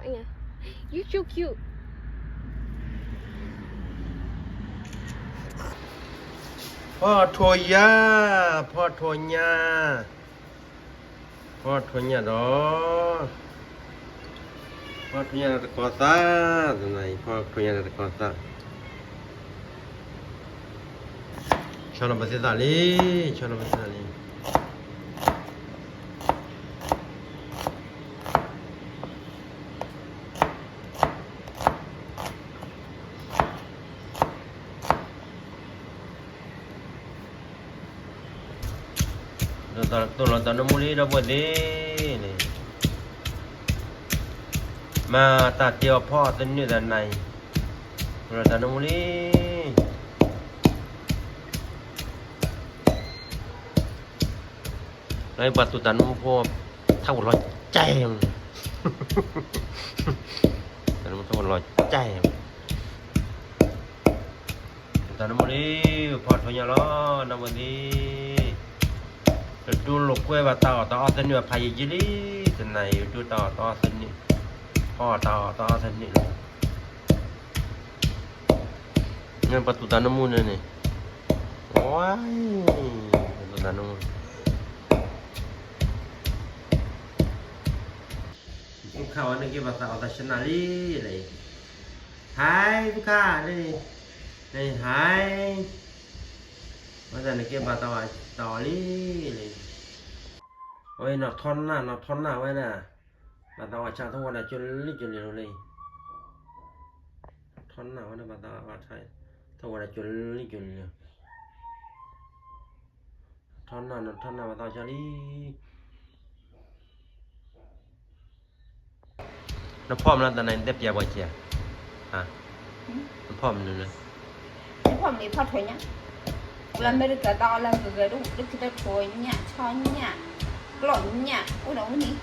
You so cute. ဖီၣ်ထိၣ်ညၣ်, ဖီၣ်ထိၣ်ညၣ်, ဖီၣ်ထိၣ်ညၣ်ဒီး, ဖီၣ်ထိၣ်ညၣ်ဒီးတကီၤသၣ်, တနၤအံၤ ဖီၣ်ထိၣ်ညၣ်ဒီးတကီၤသၣ်, ဆီလီၤပသ့ၣ်သၣ်လံ, ဆီလီၤပသ့ၣ်သၣ်လံ. တိၢ်လီၤတၢ်နၢမူလံ ဒီပုၢ်ဝဲၢ်သ့ၣ်န့ၣ်, မၤတၢ်တ့အီၤဖီအီၤသနၢၣ်တနၤအံၤ, တိၢ်လီၤတၢ်နၢမူလံ. လၢပှၤတူၢ်တၢ်နၢမူဖိ ထးခိၣ်လီၤကၠဲ, တၢ်နၢမူထးခိၣ်လီၤကၠဲ, တၢ်နၢမူလံ, ဖီၣ်ထိၣ်ညၣ်လီၤ ဒီပုၢ်ဝဲၢ်သ့ၣ်, တဒိလိာ်ကွဲဘၣ်တၢ်အီၣ်တၢ်အီသနၢၣ်ဖးယံာ်ယံာ်လံ, တနၤအံၤဒိတၢ်အီၣ်တၢ်အီသနၢၣ်, ဖီအီၣ်တၢ်အီၣ်တၢ်အီသနၢၣ်လီၤ. ပှၤတူၢ်တၢ်နၢမူန့ၣ်န့ၣ်, ဝါ, ပှၤတူၢ်တၢ်နၢမူ, သုခါဝဲန့ၣ်က့ၤဘၣ်သးအီၣ်တၢ်ဆနၣ်လံ, လၢ, ဟဲသုခါ, လၢ, ဟဲ, ဝဲဒၣ်န့ၣ်က့ၤဘၣ်သးအီၣ်တၢ်အီၣ်လံ, လၢ, အဝဲနီၢ်ထီနၢ် နီၢ်ထီနၢ်ဝဲဒၣ်, ဘၣ်သးအီၣ်ဆၣ်ထီၣ်ဝဲဒၣ်ကၠိလံကၠိလံလီၤလၢ, ထီနၢ်ဝဲဒၣ်ဘၣ်သးအီၣ်ဆၣ်, ထီၣ်ဝဲဒၣ်ကၠိလံကၠိလံလီၤ, ထီနၢ် နီၢ်ထီနၢ်ဘၣ်သးအီၣ်ဆၣ်လံ. နဖီၣ်မနုၤတနၤအံၤ နတဲပျဲပှၤကဲ, နဖီၣ်မနုၤလဲၣ်, နဖီၣ်မနုၤ ဖီၣ်ထိၣ်ညၣ်, လၢအမဲရကၤတၢ်အီၣ်လၢဂ့ၤဂ့ၤ ဒိၣ်ခိၣ်တၢ်ထိၣ်ညၣ် ဆီညၣ်, ကျီၢ်ညၣ် အိၣ်ဒီးဝဲန့ၣ်,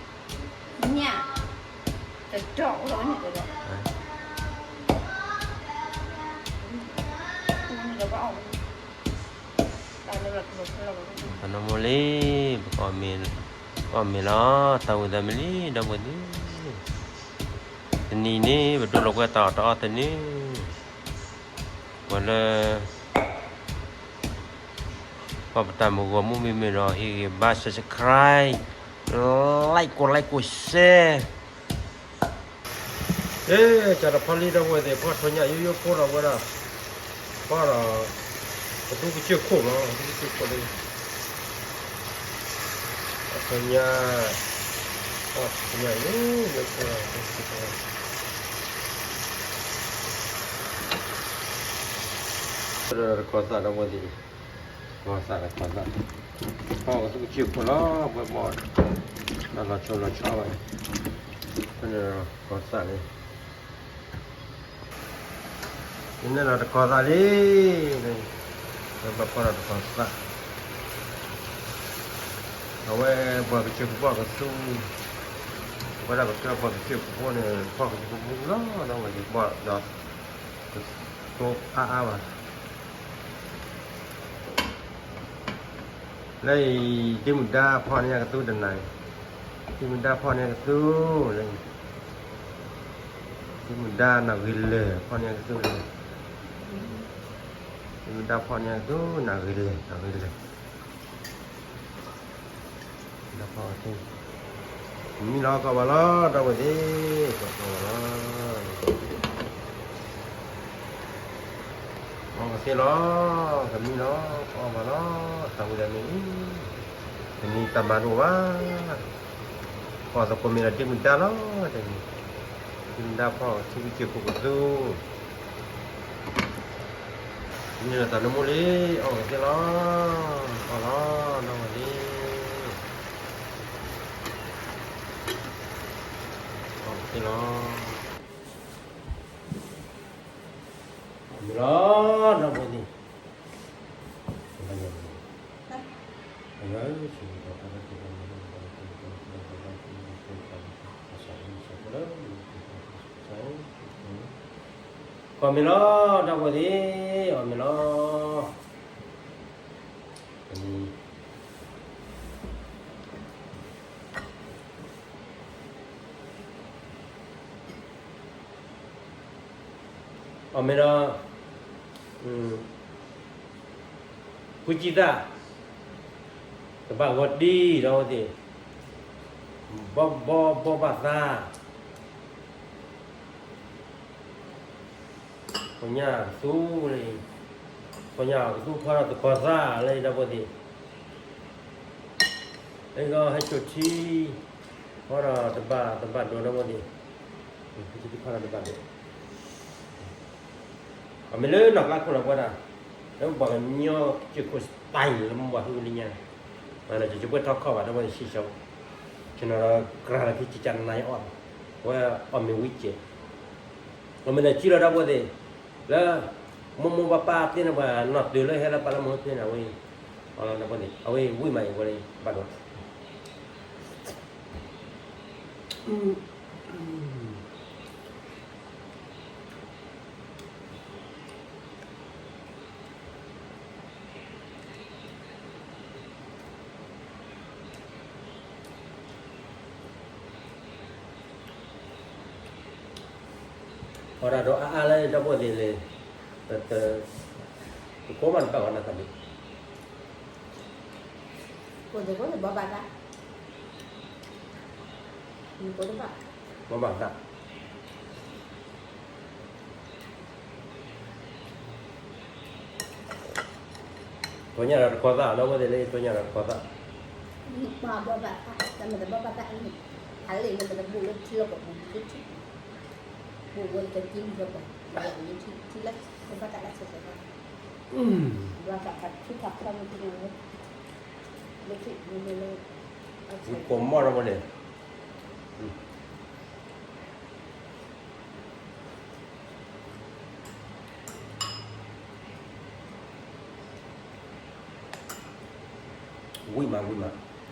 ညၣ်, တဒီးအိၣ်ဒီးဝဲန့ၣ်တဒီး, အိၣ်ဝဲန့ၣ်ဒီးဘၣ်အီၣ်ဝဲန့ၣ် တၢ်နၢမူလံ, ပကအီၣ်မ့ၤလီၤ, တၢ်ဝံၤသးမံလံ ဒီပုၢ်ဝဲၢ်သ့ၣ်, တနံၤန့ၣ် ပဒိလိာ်ကွဲတၢ်အီၣ်တၢ်အီသနၢၣ်, ပှၤလၢ ကွၢ်ပတၢ်မုၢ်ဂီၤမူမ့မ့ၢ်ဒီး ဟ့ၣ်ဂံၢ်ဘါ subscribe, like ကိး like ကိး share ကတဖီလံ ဒီပုၢ်ဝဲၢ်သ့ၣ်, ဖီၣ်ထိၣ်ညၣ်ယိယိဖိဒီးဝဲဒၣ်, ဖီၣ်ဒီး ကသူကစၢၢ်ခိၣ်လီၤ, ကသူကစၢၢ်ခိၣ်လံ, ဖီၣ်ထိၣ်ညၣ်, ဖီၣ်ထိၣ်ညၣ်ယိယိဖိ, တကီၤသၣ် ဒီပုၢ်ဝဲၢ်သ့ၣ်, တကီၤသၣ် တကီၤသၣ်, ဖီၣ်ကသူကစၢၢ်ခိၣ်လီၤ, ပှဲၤဘီၣ်, လီၤဆီလီၤဆီဘၣ်, ဖဲန့ၣ်တကီၤသၣ်လံ န့ၣ်ဒီးတကီၤသၣ်လံ, ပဘၣ်ဖီၣ်ဒီးတကီၤသၣ်, အဝဲပှၤကစၢၢ်ခိၣ်ဖီၣ်ကသူ, ဝဲဒၣ်ပကဲပှၤကစၢၢ်ခိၣ်ဖိန့ၣ် ဖီၣ်ကစၢၢ်ခိၣ်ဖိလီၤ, ဒီးဝဲဒၣ်ဘီၣ်ဒီး ကသိအါအါဘၣ် လၢအံၤ ဒ့မုၣ်ဒါဖီၣ်န့ၢ်ကသူတနၤအံၤ, ဒ့မုၣ်ဒါဖီၣ်န့ၢ်ကသူလၢ, ဒ့မုၣ်ဒါနီၢ်ဂ့ၤလၢာ် ဖီၣ်န့ၢ်ကသူလၢ, ဒ့မုၣ်ဒါဖီၣ်န့ၢ်ကသူ နီၢ်ဂ့ၤလၢာ် နီၢ်ဂ့ၤလၢာ် ဖီၣ်ကသူ, မံလီၤကီၢ်ဘၣ်လီၤ ဒီပုၢ်ဝဲၢ်သ့ၣ်, ကီၢ်ဘၣ်လီၤ အီၣ်ကသ့လီၤ, ကမံလီၤ ကအီၣ်ဘၣ်လီၤ, တၢ်ဝံၤဒီးန့ၣ်, တနံၤတၢ်မၤဒိၣ်ဘၣ်, အီၣ်သကိးမ့ၢ်ဒီးဒ့မုၣ်ဒါလီၤ, တနံၤ, ဒ့မုၣ်ဒါဖီၣ် ထံကစၢၢ်ခိၣ်ကသူ, န့ၣ်ဒီးတၢ်နၢမူလံ, အီၣ်ကသ့လီၤ, အီၣ်လီၤ ဒီပုၢ်ဝဲၢ်သ့ၣ်, အီၣ်ကသ့လီၤ မ့ၢ်လီၤ ဒီပုၢ်ဝဲၢ်သ့ၣ်, ကီၢ်မ့ၢ်လီၤ ဒီပုၢ်ဝဲၢ်သ့ၣ်, အီၣ်မ့ၢ်လီၤ, တနံၤ, အီၣ်မ့ၤဒီး ဃုစံသၣ်, တဘၣ်ဂီၤတံၢ်ဒီးဝဲသ့ၣ်, ဘီဘီဘီဘၣ်သး, ပညၣ်ကသူလၢ, ပညၣ်ကသူဖီဒီးတကီၤသၣ်လၢ ဒီးဝဲသ့ၣ်, လၢကဟဲစိာ်ထံ ဖီဒီးတဘၣ်တဘၣ်ဒိးဒီးဝဲသ့ၣ်, ဟဲစိာ်ထံဖီဒီးတဘၣ်ဒိး အမ့ၢ်လၢနီၢ်ကျါခိၣ်လီၤပှၤဒၣ်, လၢပှၤကညီစ့ၢ်ခိၣ် style လၢမ့ၢ်ပှၤဟူလံညါ, ယဆိကမိၣ်ထီၣ်ခီၣ်ဘၣ် ဒီးပှၤသ့ၣ်ဆံၣ်ဆၢ, ဆိဒီးကြၤလီၤခံကကနါအီၣ်, ဝဲအီၣ်မ့ၤဝံၤစဲး, အမ့ၢ်လဲၤကံလီၤဒီးပှၤသ့ၣ်, လၢ မိၢ်မိၢ်ပၢ်ပၢ်သ့ၣ်န့ၣ် ပှၤနီၢ်တုၤလၢဟဲလၢပၢ်လၢမိၢ်သ့ၣ်န့ၣ် အဝဲ, အဝဲဝံၣ်မးအံၤဝဲဘၣ်ဒီး အီၣ်ဒၣ်ဒီးအါအါလၢဒီပုၢ်ဝဲၢ်သ့ၣ်န့ၣ်, တကိးမးတဘၣ်ဝဲနသးန့ၣ်, ကိးသကိးန့ၣ်ဘီဘၣ်သး, ကိးတဘၣ်, ဘီဘၣ်သး ကိညၢ်ဒီးတကီၤသၣ် ဒီပုၢ်ဝဲၢ်သ့ၣ်လၢ ကိညၢ်ဒီးတကီၤသၣ်, ဘီဘၣ်သး တမ့ၢ်တဘီဘၣ်သးအံၤ, အလံာ်န့ၣ် ပတဘူးလၢထံလီၢ်ကပူၤ ထံ, ဘူးဝဲတကံလံၤကပူၤ, ထံလၢ ဘီဘၣ်သးလၢဆဲးဆဲး, ဘီဘၣ်သးထူထီၣ်ဖျီမ့ၢ်တန့ၣ်လၢ, လၢထံမ့ၢ်လၢ, ကိးမီၢ်ဒီပုၢ်ဝဲၢ်န့ၣ် ဝံၣ်မးဝံၣ်မး,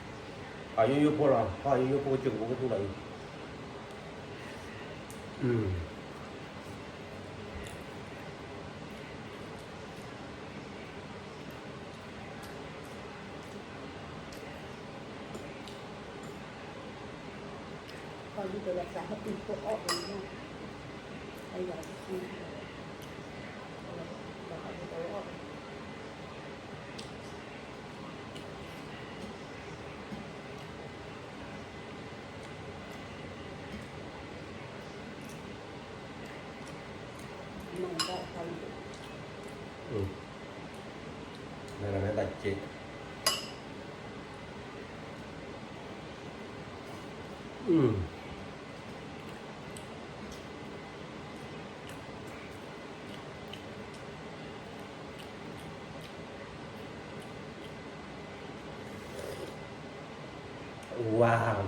အယိယိဖိလီၤ အယိယိဖိကစၢၢ်ကဖိကသူလီၤအံၤ. Wow.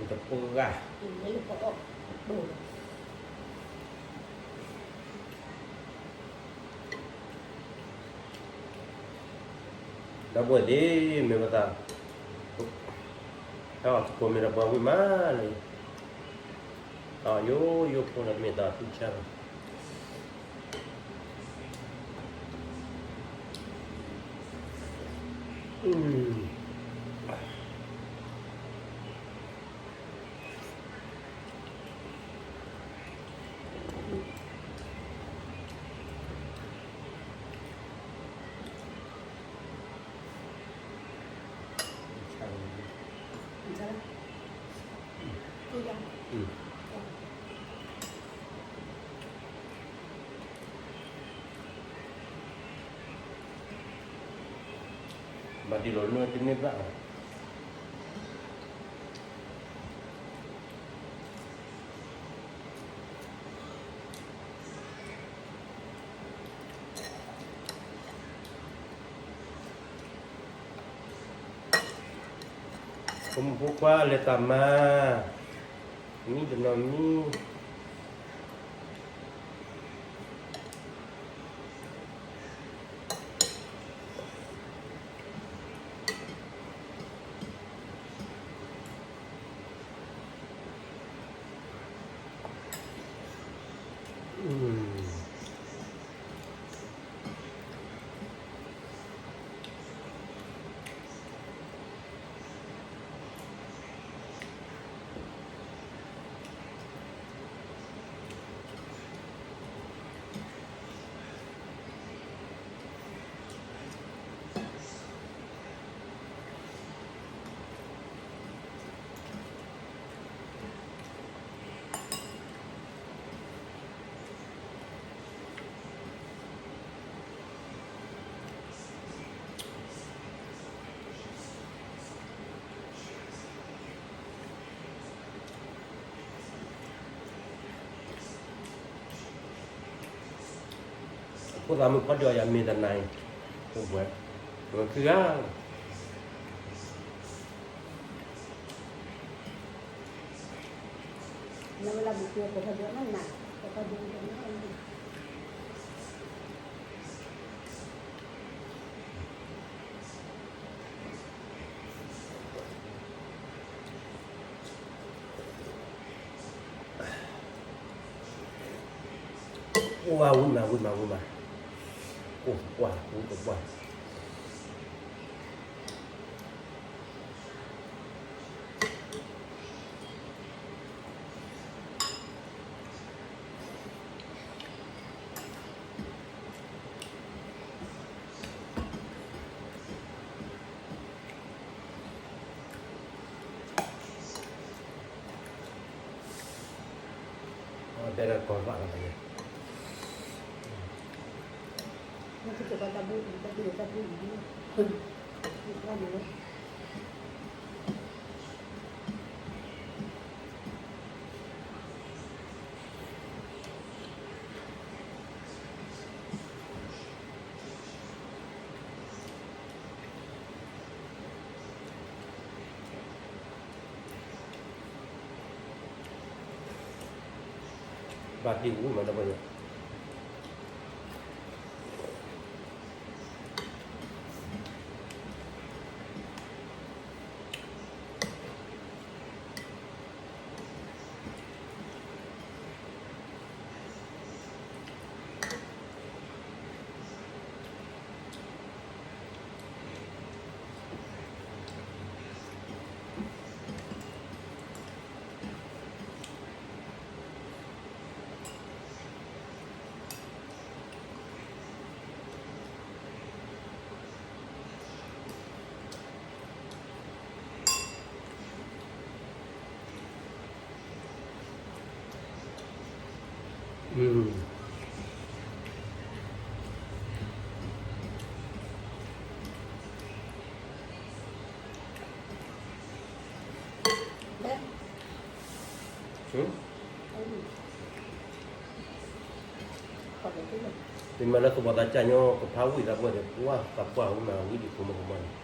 Tơpô gà. Đó bữa đi, mẹ bà ta. Đó, cô mẹ đã bảo với má này. Đó, yo, yo, cô là mẹ ta, tôi chào. Bati lo no tini ba. Khumu pukwa le tama. Mi deno mi. ဖိသၣ်မုၣ်ဖီဒုးအီၤယၤမ့ၢ်တနၤအံၤ, အိၣ်ဘှဲၣ်, မ့ၢ်ခံဂၤ ဝါ ဝံၤမး ဝံၤမး ဝံၤမး, အိၣ်ပှၢ် ဝံၤပှၢ်. တဲဒၣ်ကီၢ်ဘၣ်လီၤ, ဘၣ်တံၢ်ဝံၤမးဒီးပှၤယဲၢ် မ့ၢ်မၤလၢကဘီသးကၢ်ညီ ကဖးဝံၣ်သးပှၢ်ဒီး ပှၢ်သးပှၢ်ဝံၤမး ဝံၣ်ဒံးဖိမုၣ်ကမီၤန့ၣ်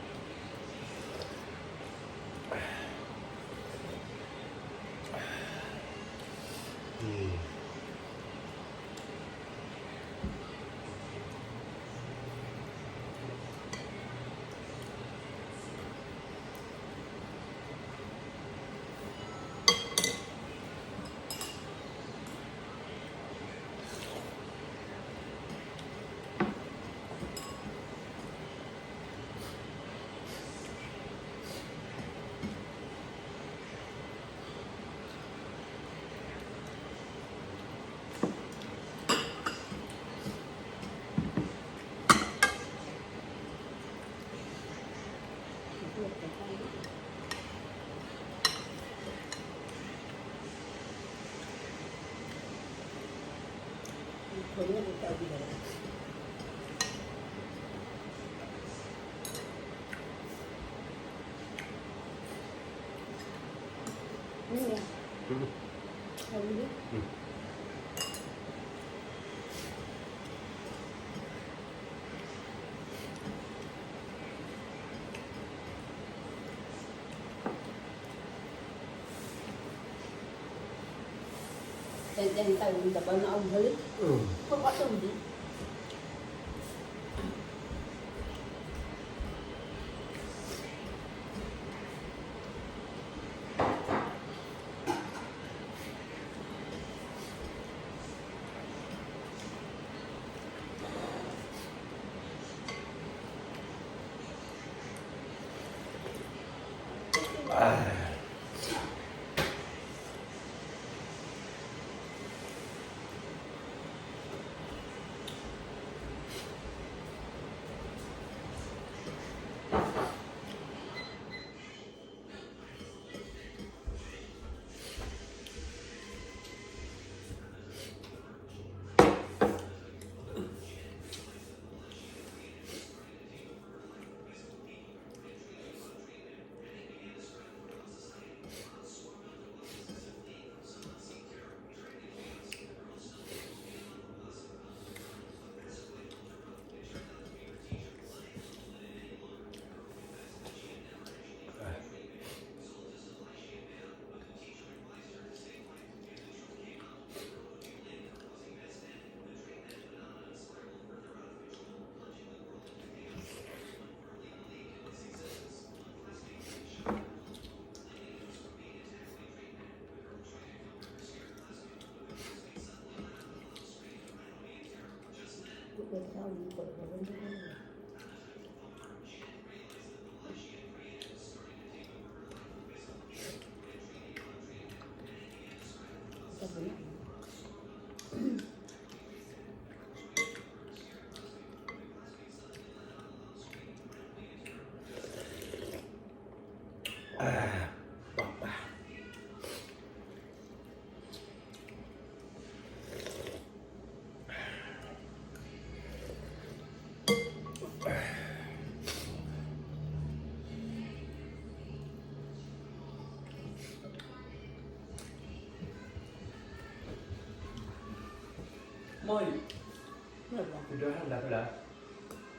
မ့ၢ်အံၤ, ဒၢဟဲလၢဖဲလဲၣ်,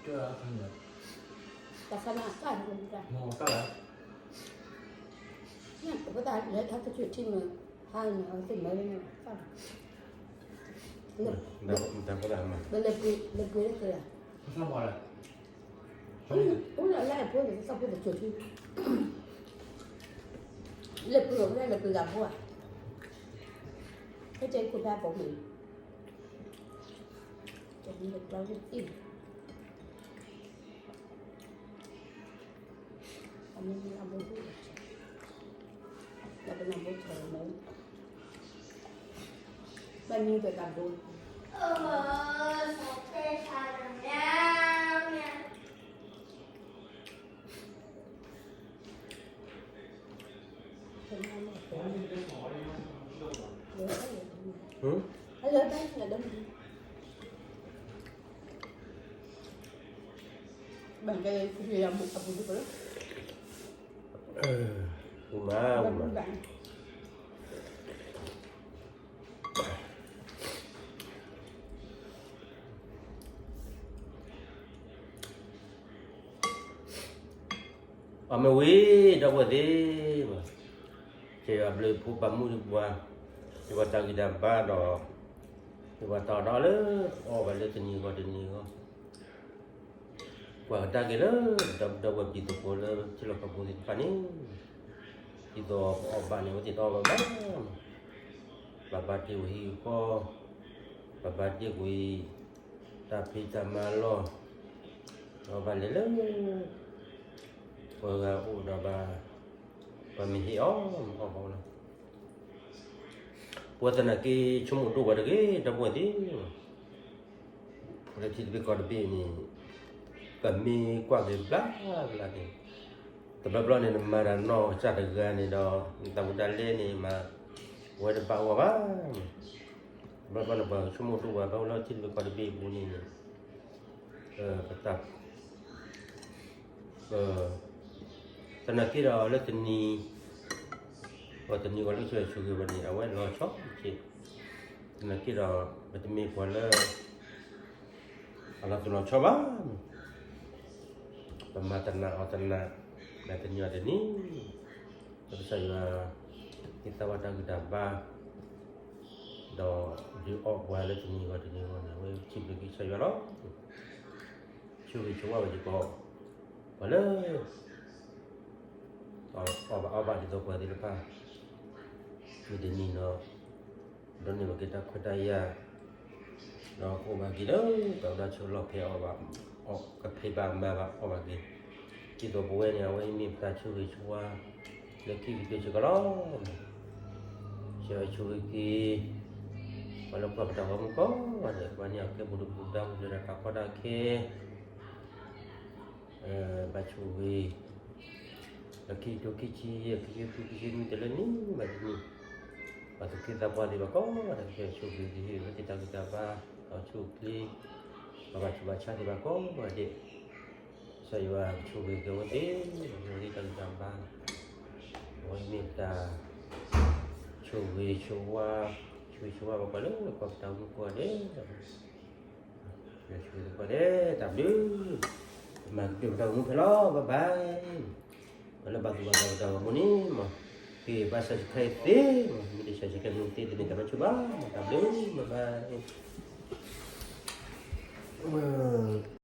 ဒၢဟဲလၢ, တၢ်ဖးနၤအကၢ်န့ၣ်, မ့ၢ်ကၢ်လၢ, ပသးလၢတၢ်ကစၢၢ်ထံမ့ၢ်, ဟါန့ၣ် အဝဲသ့ၣ်မၢလၢန့ၣ်, လၢပှ့ၤလၢပှ့ၤလၢကလၢာ်, အိၣ်လၢလၢအဖိန့ၣ် သးဖိတကၠိၢ်ထံ, လၢပှ့ၤလၢပှ့ၤဂၤဖိဧါ, ဖဲတဲခိၣ်ဖဲအပိာ်မုၣ်, တမံၤလၢကျီဝဲတံၢ် အမ့ၢ်အဘိ, လၢပနၢ်ဘိထီၣ်မး, ဘၣ်မံဒီးတၢ်ဘိ, မၤ, အမ့ၢ်ဝံၤ ဒီပုၢ်ဝဲၢ်သ့ၣ်, ကဲယွၤဘျုးဖိပာ်မူဒံးပှၤ, ယွၤတၢ်ဂံၢ်တၢ်ဘါဒီး, ယွၤတၢ်အီၣ်တၢ်အီလၢ အီၣ်ဘၣ်လၢတနံၤဂီၢ်တနံၤဂီၢ်, ကွၢ်ကဒါက့ၤလၢ ဒီပုၢ်ဝဲၢ်ပှၤသ့ၣ်တဖၣ်လၢ ထံလီၢ်ကီၢ်ပူၤသ့ၣ်တဖၣ်န့ၣ်, ဒ်သိးပအီၣ်ဘၣ်န့ၣ် အဝဲသ့ၣ်တအီၣ်ဘၣ်ဘၣ်, ပဘၣ်တ့ၢ်ဝဲဟံၣ်ဃီ, ပဘၣ်တ့ၢ်ကွံာ် တၢ်ဖံးတၢ်မၤလီၢ်, ဒီးဘၣ်လဲၤလၢ ပှၤဂၤအိၣ်ဒီးဘၣ်, ပမ့ၢ်ဟ့ၣ်အီၣ်မ့ၢ်အီၣ်ဘၣ်လီၤ. ပဝဲသနာ်က့ ဆိကမိၣ်ဒိၣ်ပှၤတဂ့ၤ ဒီပုၢ်ဝဲၢ်သ့ၣ်, လၢထံတဘ့ၣ်ကီၢ်တဘ့ၣ်န့ၣ်, ပမ့ၢ်ကွၢ်က့ၤဘျါဘျါန့ၣ်, တဘျီဘျီန့ၣ် နမၤတၢ်နီၢ်ကစၢ်တဂၤန့ၣ်ဒီး နတၢ်ဝံတၢ်လဲန့ၣ် မၤဝဲတဘၣ်အီၣ်ဘၣ်, တဘျီဘျီန့ၣ် ပှၤဆိကမိၣ်ဒိၣ်ပှၤဘၣ်အိၣ်လၢထံတဘ့ၣ်ကီၢ်တဘ့ၣ်အပူၤန့ၣ်, ပတၢ် သနာ်က့ဒီးလၢတနံၤ, ပှၤတနံၤဂီၢ်လၢကဆိၣ်ဂ့ၤဘၣ်န့ၣ် အဝဲလီၤဆီက့ၤ, သနာ်က့ဒီး ပတမ့ၢ်ပှၤလၢ အလီၤသူၣ်လီၤဆီဘၣ်, ပမၤတနၤအီၣ်တနၤ, မၤတနံၤအီၣ်တနံၤ, ဒီးကစၢ်ယွၤ ဟ့ၣ်သးဝဲတၢ်ဂံၢ်တၢ်ဘါ, ဒီးဒုးအီၣ်ပှၤလၢတနံၤဂီၢ်တနံၤဂီၢ်န့ၣ် အဝဲထံၣ်ဘျုးက့ၤကစၢ်ယွၤလီၤ. ဆိၣ်ဂ့ၤဆိၣ်ဝါဝဲစ့ၢ်ကီး ပှၤလၢ အီၣ်ဘၣ်အီဘၣ်ဒ်သိးပှၤသ့ၣ်တဖၣ်, မုၢ်တနံၤဒီး ဒိးန့ၢ်ဘၣ်က့ၤတၢ်ခွဲးတၢ်ယာ်, ဒီးကအိၣ်ဘၣ်က့ၤလၢ တၢ်အိၣ်ဒၣ်ဆိးလီၢ်ဖဲအီၣ်ဘၣ်, ကဖံးဘၣ်မၤဘၣ်အီၣ်ဘၣ်က့ၤ, ဒ်သိးပဝဲန့ၣ် အဝဲအံၤမ့ၢ်ပတၢ်ဆိၣ်ဂ့ၤဆိၣ်ဝါ လၢခံကတၢၢ်စ့ၢ်ကီးလီၤ. ကစၢ်ယွၤဆိၣ်ဂ့ၤက့ၤ ပှၤလၢကွၢ်ပတၢ်ဂီၤမူကိးဂၤဒဲး, ပှၤန့ၣ်အကဲပူၤဒူပူၤဒါပူၤဖျဲးဒီးတၢ်ကီတၢ်ခဲ ဘၣ်ဆိၣ်ဂ့ၤ, လၢခံကထိခံဆံယဲၢ် ခံဆံဃု ခံဆံနွံ တုၤလၢနံၣ်ဘၣ်တနံၣ်, ပှၤသူၣ်က့သးပှၢ်သ့ၣ်တဖၣ်ကိးဂၤဒဲး ကစၢ်ယွၤဆိၣ်ဂ့ၤက့ၤ ဟ့ၣ်ဝဲသ့ၣ်တၢ်ဂံၢ်တၢ်ဘါ, ဒီးဆိၣ်ချ့, ပှၤဘၣ်ဆူးဘၣ်ဆါသ့ၣ်တဖၣ်ကိးဂၤဒဲး, ကစၢ်ယွၤကဆိၣ်ဂ့ၤက့ၤအဝဲသ့ၣ်, အဝဲသ့ၣ်တၢ်ဂံၢ်တၢ်ဘါ, အဝဲမ့ၢ်တၢ် ဆိၣ်ဂ့ၤဆိၣ်ဝါ, ဆိၣ်ဂ့ၤဆိၣ်ဝါဘၣ်ပှၤလၢကွၢ်ပတၢ်ဂီၤမူကိးဂၤဒဲး, ဆိၣ်ဂ့ၤဆိၣ်ဝါကိးဂၤဒဲး, တၢ်ဘျုး, ပမၤကတၢၢ်ပတၢ်ဂီၤမူဖဲလီၤ, bye bye. ပှၤလၢဘၣ်သူၣ်ဘၣ်သးပတၢ်ဂီၤမူန့ၣ်မး, က့ၤဘၣ် subscribe သ့မး, မ့ၢ်တ subscribe မ့ၢ်သ့တန့ၢ်တၢ်ဘျုးဆိဘၣ်, တၢ်ဘျုး, bye bye.